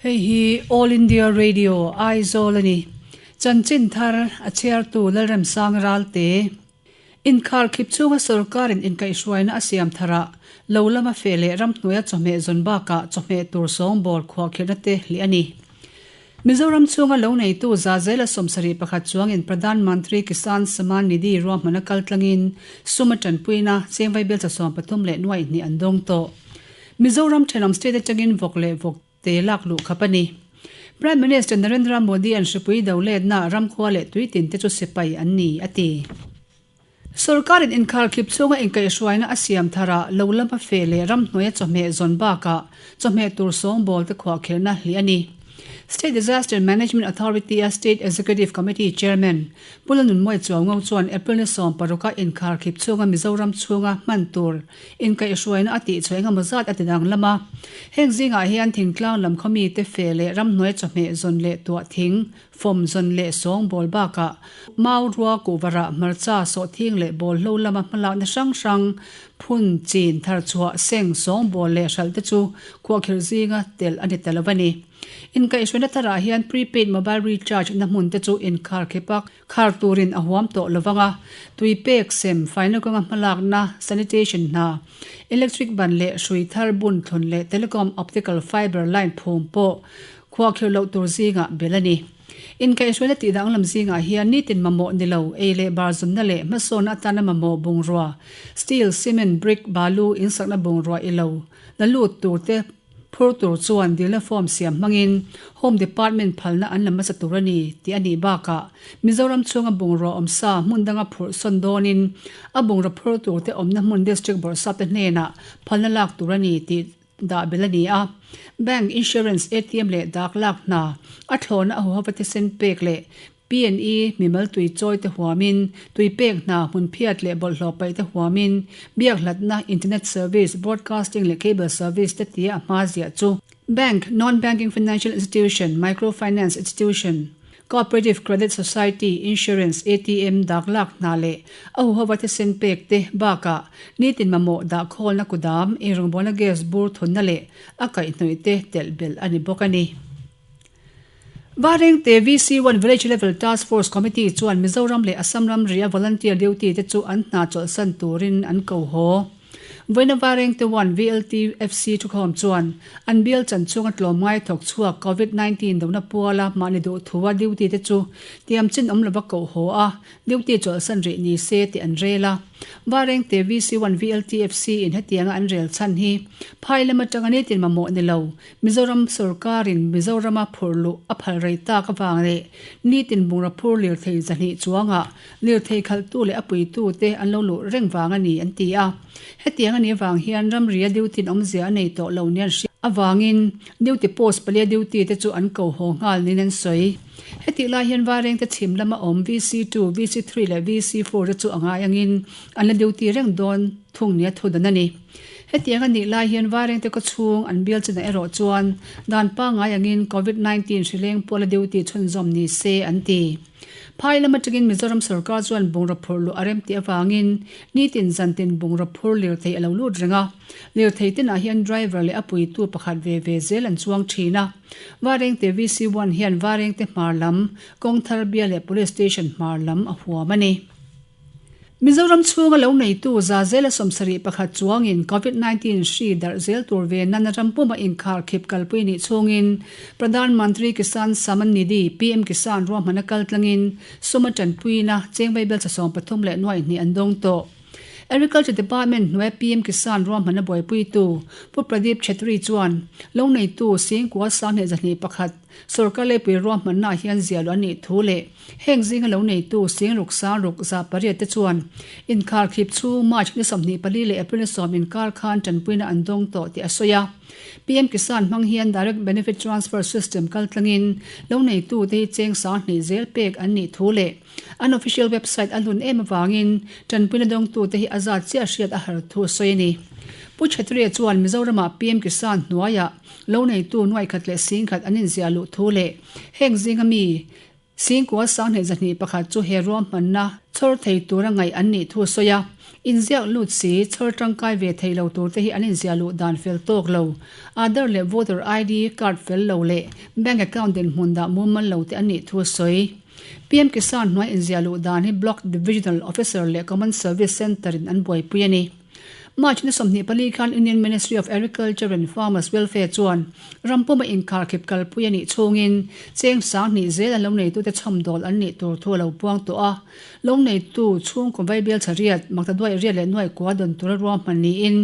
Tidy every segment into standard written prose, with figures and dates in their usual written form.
Hei hi All India Radio, Aizawl a ni. Chanchin thar a chhiartu Lalremsang Ralte. Inkharkhip chhunga sorkarin inkaihhruaina a siam tharah lo lama feh leh ramhnuaia chawhmeh zawn bakah chawhmeh tur sawngbawl khuahkhirhna te hlih a ni. Mizoram chhunga lo neitu Zazela 71 chuangin Pradhan Mantri Kisan Samman Nidhi ruahmana kal tlangin sum a tanpuina cheng vaibelcha 13 leh nuaih hnih an dawng tawh. Mizoram thenawm state atangin vawk leh vawk te lak luh khap a ni. Prime Minister Narendra Modi an hripui do letna ramkhua leh tuitin te chu sipai an ni, a ti. Sorkarin inkharkhip chhunga inkaihhruaina a siam tharah lo lama feh leh ramhnuaia chawhmeh zawn bakah chawhmeh tur sawngbawl te khuahkhirhna hlih a ni. State Disaster Management Authority-a State Executive Committee Chairman Pu Lalnunmawia Chuaungo chuan April ni 16 inkharkhip chhunga Mizoram chhunga hman tur Inkaihhruaina a tih chhuah engemaw zat a ti danglam a. Heng zingah hian thingtlang lam khaw mite fe leh ramhnuai chawhmeh zawn leh tuah thing, fawm zawn leh sawng bawl bakah mau rua kuhvarah hmarcha sawhthing leh bawlhlo lama hmalakna hrang hrang, phun, chin, tharchhuah, seng, sawng bawl leh hralh te chu khuahkhirh zinga telh a ni ta lo a ni. Inkaihhruaina tharah hian prepaid mobile recharge na hmun te chu inkharkhepa Khar turin a huam tawh lo vang a, tui pek sem, faina kawnga hmalakna, sanitation hna, electric ban leh hrui thar bun thlun leh telecom optical fibre line phum pawh khuahkhirh loh tur zingah bel a ni. Inkaihhruaina tih danglam zingah hian nitin mamawh ni lo, ei leh bar zunna leh hmasawnna atana mamawh bungrua, steel, cement, brick, balu, insakna bungrua ilo la lut tur te, Phur tur chuan dilna form siam hmangin Home Department phalna an la hmasa tur a ni tih a nih bakah Mizoram chhunga bungrua awmsa hmun danga phurh sawn dawnin a bungraw phur turte awmna hmun District Bawrhsapte hnenah phalna lak tur a ni tih dah belh a ni a. Bank, Insurance, ATM leh dak lak hna a thlawhna a huhova thisen pek leh P&E, mimal tui chawi te huamin, tui pek hna, hmun phiat leh bawlhhlawh paih te huamin, biak hlatna, internet service, broadcasting leh cable service te tia a hma ziah chu. Bank, non-banking financial institution, microfinance institution, cooperative credit society, insurance, ATM, dak lak hna leh a huhova thisen pek te bakah nitin mamawh dah khawlna kudam, eirawngbawlna gas bur thunna leh a kaihhnawih te telh belh a ni bawk a ni. Varengte VC1 Village Level Task Force Committee chuan Mizoram leh Assam ramria volunteer duty te chu an hna chawlhsan turin an ko haw. Vawiina Varengte 1 VLTFC thukhawm chuan an bial chan chhunga tlawmngai thawk chhuak Covid 19 dona puala mahni duh thua duty te chu tiam chin awm lova koh haw a, Duty chawlhsan rih ni se tih an rel a. Varengte VC1 VLTFC in hetianga an rel chhan hi phai lam atanga nitin mamawh ni lo Mizoram sorkarin Mizorama phurh luh a phal rei tak avang leh nitin bungraw phur lirthei zahnih chuangah lirthei khalhtu leh a puitute an lo luh reng vang a ni an ti a. Hetiang a nih avang hian ramria duty in awmzia a nei tawh lo nia an hriat avangin duty post palia duty te chu an ko haw nghal niin an sawi. Hetih lai hian Vairengte chhim lama awm VC2, VC3 leh VC4 te chu a ngai angin an la duty reng dawn thung nia thudan a ni. Hetiang a nih lai hian Vairengte khawchhung an bial chinah erawh chuan dan pangngai angin Covid 19 hrileng pawh la duty chhunzawm ni se an ti. Phai lam atangin Mizoram sorkar chuan bungraw phurh luh a rem tih avangin nitin zantin bungraw phur lirthei a lo lut reng a. Lirthei tinah hian driver leh a puitu pakhat ve ve zel an chuang thin a. Varengte VC1 hian Varengte hmar lam, Kawngthar bial leh Police Station hmar lam a huam a ni. Mizoram chhunga lo neitu Zazela 71 chuangin Covid 19 hri darh zel tur ve nana ram puma inkhar khip kalpui nih chhungin Pradhan Mantri Kisan Samman Nidhi, PM Kisan, ruahmana kal tlangin suma tanpuina cheng vaibelcha 13 leh nuaih hnih an dawng tawh. Agriculture Department hnuaia PM Kisan ruahmana buaipuitu Pu Pradeep Chhetri chuan lo neitu Singkua 1201 sorkar leipui ruahmannaah hian ziah luh a nih thu leh heng zinga lo neitu Singruk Sangruk 800 te chuan inkharkhip chhung March ni 24 leh April ni 10 inkar khan tanpuina an dawng tawh tih a sawi a. PM Kisan hmang hian Direct Benefit Transfer System kaltlangin lo neitute hi cheng 2000 zel pek an nih thu leh An official website a hlun em avangin tanpuina dawngtute hi a zat chiah hriat a har thu a sawi a ni. Pu Chhetria chuan Mizoramah PM Kisan hnuaiah lo neitu nuaikhat leh singkhat an inziah luh thu leh heng zinga mi Singkua 12 1 chu he ruahmanna chhawr thei tura ngaih an nih thu a sawi a. Inziak lut si, chhawr tangkai ve thei lo turte hi an inziah luh dan fel tawk lo. Aadhaar leh Voter ID card fel lo leh bank account dinhmun dah mumal lo te an nih thu a sawi. PM Kisan hnuai inziah luh dan hi Block Divisional Officer leh Common Service Centre in an buaipui a ni. March ni 24 khan Union Ministry of Agriculture and Farmers Welfare chuan ram puma inkharkhip kalpui a nih chhungin cheng 2000 zel a loneitute chhawmdawl an nih tur thu a lo puang tawh a. Longneitu chhungkaw Vaibel Chhariat, Maktaduai Riat leh Nuai Kua dawn tura ruahman niin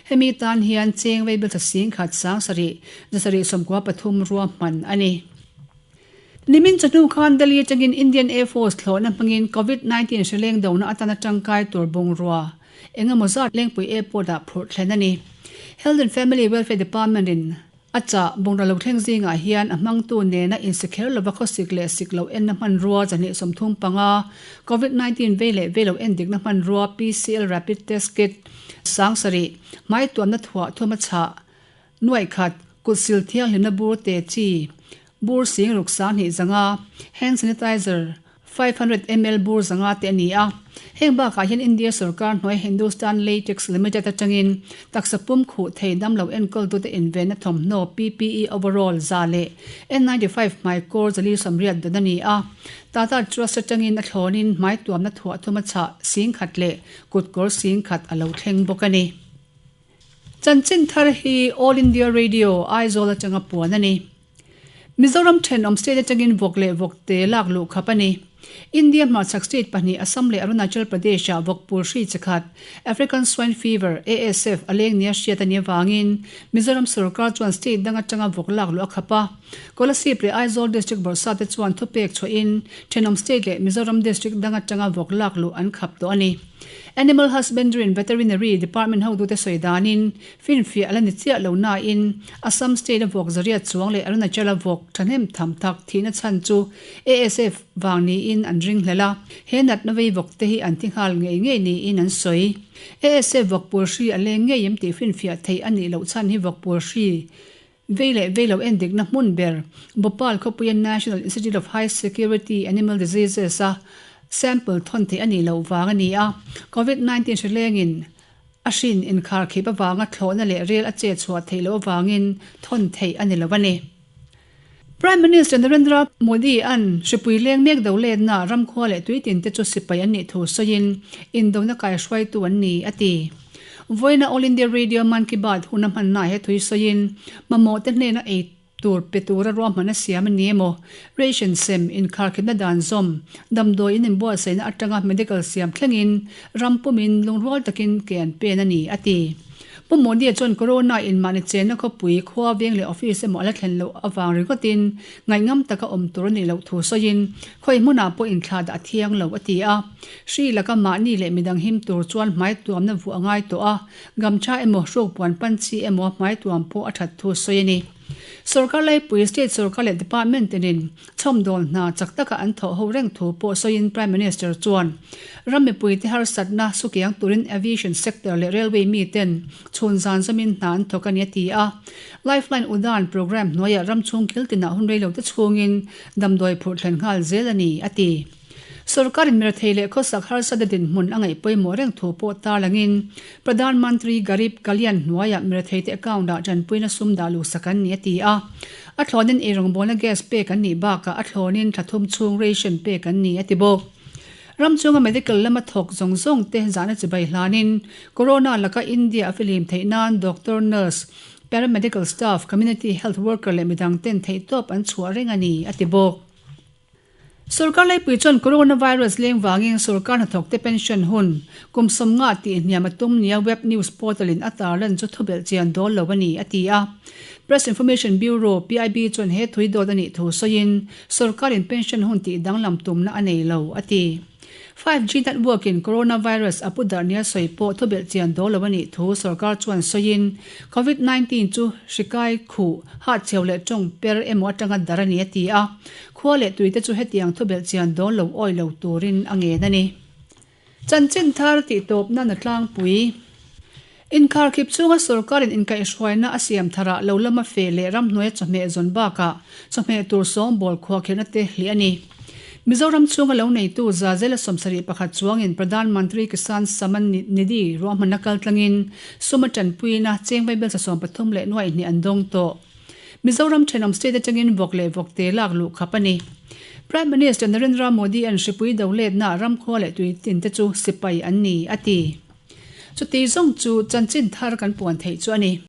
hemi tan hian cheng Vaibel Chha 10,000 7 793 ruahman a ni. Nimin chawhnu khan Delhi atangin Indian Air Force thlawhna hmangin Covid 19 hrileng dona atana tangkai tur bungrua eng emaw zat Lengpui Airport ah phurh thlen a ni. Health and Family Welfare Department in a chah bungrua lo thleng zingah hian a hmangtu nena insikher lova khawsik leh sik loh enna hmanrua 235, Covid 19 vei leh vei lo endikna hmanrua PCL Rapid Test Kit 7,000, hmaituamna thuah thum a chhah Nuaih khat, kut sil thianghlimna bur te chi, bur sing ruk 2000 zanga, hand sanitizer 500 ml bur zanga te a ni a. Heng bakah hian India sorkar hnuai Hindustan Latex Limited atangin taksa pum khuh thei damlo enkawltute invenna thawmhnaw PPE overall za leh N95 hmaikawr 480 dawn a ni a. Tata Trust atangin a thlawnin hmaituamna thuah thuma chhah 10,000 leh kutkawr 10,000 a lo thleng bawk a ni. Chanchin thar hi All India Radio, Aizawl atanga puan a ni. Mizoram thenawm state atangin vawk leh vawkte lak luh khap a ni. India hmarchhak state pahnih Assam leh Arunachal Pradesh-ah vawk pul hri chi khat, African Swine Fever, ASF, a leng nia hriat a nih avangin Mizoram sorkar chuan state dang atanga vawk lak luh a khap a. Kolasib leh Aizawl District Bawrhsate chuan thupek chhuahin thenawm state leh Mizoram district dang atanga vawk lak luh an khap tawh a ni. Animal Husbandry and Veterinary Department hotute sawi danin finfiah a la ni chiah lo nain Assam state a vawk zariat chuang leh Arunachal a vawk thahnem tham tak thihna chhan chu ASF vang niin an ring hlel a, he natna vei vawk te hi an thi nghal ngei ngei niin an sawi. ASF vawk pawl hri a leng ngei em tih finfiah theih a nih loh chhan hi vawk pawl hri vei leh vei lo endikna hmun ber Bhopal khawpuia National Institute of High Security Animal Diseases a sample thawn theih a nih loh vang a ni a, Covid 19 hri lengin a hrin inkharkhip avanga thlawhna leh rel a chet chhuah theih loh avangin thawn theih a ni lo a ni. Prime Minister Narendra Modi an hripui leng mek do letna ramkhua leh tuitin te chu sipai an nih thu sawiin indona kaihruaitu an ni a ti. Vawiina All India Radio Mann Ki Baat hun a hmannaah he thui sawiin mamawh te hnena ei tur pe tura ruahman a siam a ni emaw, ration sem, inkharkhipna dan zawm, damdawi in inbuatsaihna atanga medical siam thlengin ram pumin lungrual takin ke an pen a ni, a ti. Pu Modi chuan Corona in mahni chenna khawpui, khua veng leh office emaw a la thlen loh avang ringawtin ngaihngam taka awm tur a nih loh thu sawiin khawi hmunah pawh inthlah dah a thiang lo, a ti a. Hri laka mahni leh midang him tur chuan hmai tuamna vuah a ngai tawh a, gamcha emaw hruk puan pan chi emaw hmai tuam pawh a that thu sawi a ni. Sorkar laipui, state sorkar leh department tinin chhawmdawl hna chak taka an thawh ho reng thu pawh sawiin Prime Minister chuan ram mipuite harsatna sukiang turin aviation sector leh railway miten chhun zan zawmin hna an thawk a ni a ti a. Lifeline Udan programme hnuaiah ram chhung kil tinah hun reilote chhungin damdawi phurh thlen nghal zel a ni a ti. Sorkarin mirethei leh khawsak harsata dinhmun a ngaih pawimawh reng thu pawh tarlangin Pradhan Mantri Garib Kalyan hnuaiah miretheite account-ah tanpuina sum dah luhsak an ni a ti a. A thlawnin eirawngbawlna gas pek an nih bakah a thlawnin thla thum chhung ration pek an ni a ti bawk. Ram chunga medical lama thawk zawng zawng te zahna chibai hlanin Corona laka India a fihlim theih nan doctor, nurse, paramedical staff, community health worker leh midang ten theihtawp an chhuah reng a ni a ti bawk. Sorkar laipui chuan coronavirus leng vangin sorkar hnathawkte pension hun kum 50 tih hniam a tum nia web news portal in a tarlan chu thubelh chian dawl lo a ni, a ti a. Press Information Bureau, PIB, chuan he thui dawt a nih thu sawiin sorkarin pension hun tih danglam tumna a nei lo, a ti. 5G network in coronavirus a pu darh nia sawi pawh thubelh chian dawl lo a nih thu sorkar chuan sawiin Covid 19 chu hri kai khuh, hahcheu leh tawng per emaw atanga darh a ni a ti a. Khua leh tuite chu hetiang thubelh chian dawl lo awi lo turin a ngen a ni. Chanchin thar tih tawp nan a tlangpui. Inkharkhip chunga sorkarin inkaihhruaina a siam tharah lo lama fe leh ramhnuaia chawhmeh zawn bakah chawhmeh tur sawngbawl khuahkhirhna te hlih a ni. Mizoram chhunga lo neitu Zazela 71 chuangin Pradhan Mantri Kisan Samman Nidhi ruahmanna kaltlangin sum a tanpuina cheng vaibelsa 13 leh nuaih hnih an dawng tawh. Mizoram thenawm state atangin vawk leh vawkte lak luh khap a ni. Prime Minister Narendra Modi an hripui do letna ramkhua leh tui tin te chu sipai an ni, a ti. Chuti zawng chu chanchin thar kan puan theih chu a ni.